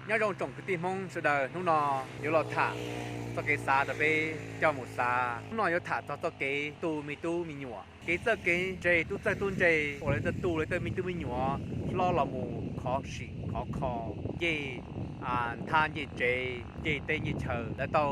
Nyob zoo tsoom kwv tij Hmoob sawv daws, hnub no yuav los tham txoj kev xav rau peb coj mus xav. Hnub no yuav tham txog txoj kev tu me tub me nyuam, kev txawj kev ntse, tub txawj tub ntse uas lawv tau tu lawv tej me tub me nyuam hlob los mus khov sim khov kho, ncej nthab ncej tsev, ncej teb ncej chaw, lawv tau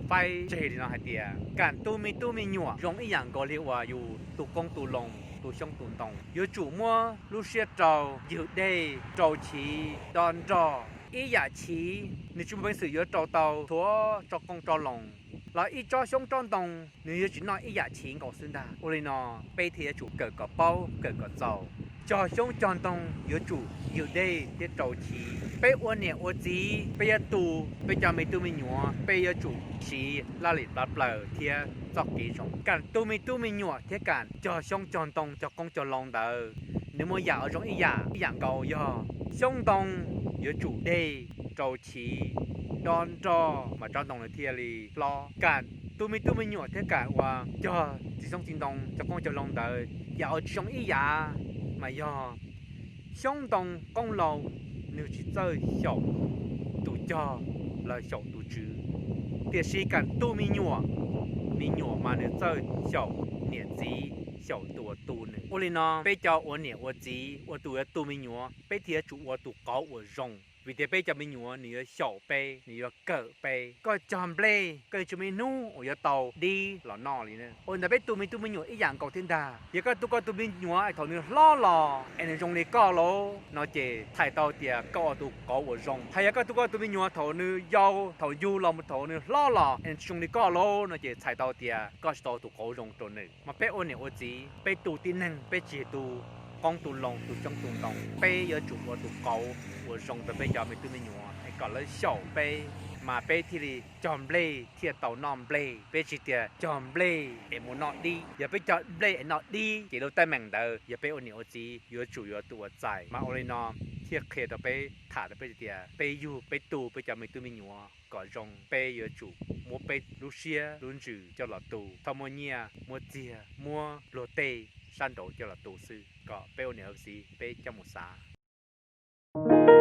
faib tseg li no hais tias kam tu me tub me nyuam zoo ib yam nkaus li uas yus tu qoob tu loo, tu xyoob tu ntoo. Yuav tsum muab lub siab rau ywg dej, rau chiv, do nrog. Ib yam chiv nws tsis muaj peev xwm yuav rau tau txhua tsob qoob tsob loo, los ib tsob xyoob tsob ntoo nws yuav tsis noj ib yam chiv nkaus xwb ntag. Ua li no peb thiaj yuav tsum kawm kom paub kawm kom txaus. Cog xyoob cog ntoo yuav tsum ywg dej thiab rau chiv. Peb ua niam ua txiv peb yuav tu peb cov me tub me nyuam, peb yuav tsum siv laj lim plab plaws thiab txoj kev zoo. Kam tu me tub me nyuam thiab kam cog xyoob cog ntoo cog qoob cog loo ntawd, nws muaj yam uas zoo ib yam, ib yam nkaus yog xyoob ntoo yuav tsum dej, rau chiv, do nrog mas tsob ntoo nws thiaj li hlob. Kam tu me tub me nyuam thiab kam uas cog txiv xyoob txiv ntoo cog qoob cog loo ntawd, yam uas tsis zoo ib yam mas yog xyoob ntoo qoob loo nws tsis txawj xyaum tus cog los xyaum tus tswv, tiam sis kam tu me nyuam, me nyuam mas nws txawj xyaum niam txiv, xyaum tus uas tu nws. Ua li no peb cov ua niam ua txiv uas tus yuav tu me nyuam, peb thiaj yuav tsum ua tus qauv uas zoo, vim tias peb cov me nyuam nws yuav xyaum peb, nws yuav kawm peb. Koj cog nplej koj yuav tsum muaj ib hnub uas yuav tau dib los noj li na. Ua li ntawd peb tu me tub me nyuam ib yam nkaus thiab ntag. Yog koj tu koj tus me nyuam thaum nws hlob los es nws zoo li koj lauj no ces txhais tau tias koj ua tus qauv uas zoo. Hos yog koj tu koj tus me nyuam thaum nws yau, thaum yug los mus thaum nws hlob los es nws tsis zoo li koj lauj no ces txhais tau tias koj tsis tau ua tus qauv zoo rau nws. Mas peb ua niam ua txiv peb tu tib neeg peb tsis tu qoob tu loo tu xyoob tu ntoo, peb yuav tsum ua tus qauv uas zoo rau peb cov me tub me nyuam es kom lawv xyaum peb, mas peb thiaj li cog nplej thiaj tau noj nplej. Peb tsis tias cog nplej es mus noj dib. Yog peb cog nplej es noj dib ces lub teeb meem ntawd yog peb ua niam ua txiv yuav tsum yuav tus uas txais. Mas ua li no thiaj qhia rau peb, tham rau peb tias peb yug peb tu peb cov me tub me nyuam kom zoo, peb yuav tsum muab peb lub siab lub ntsws coj los tu, txhob muab nyiaj muab txiag muab luag tej sab nraud coj los tu xwb. Kom peb ua niam ua txiv peb coj mus xav.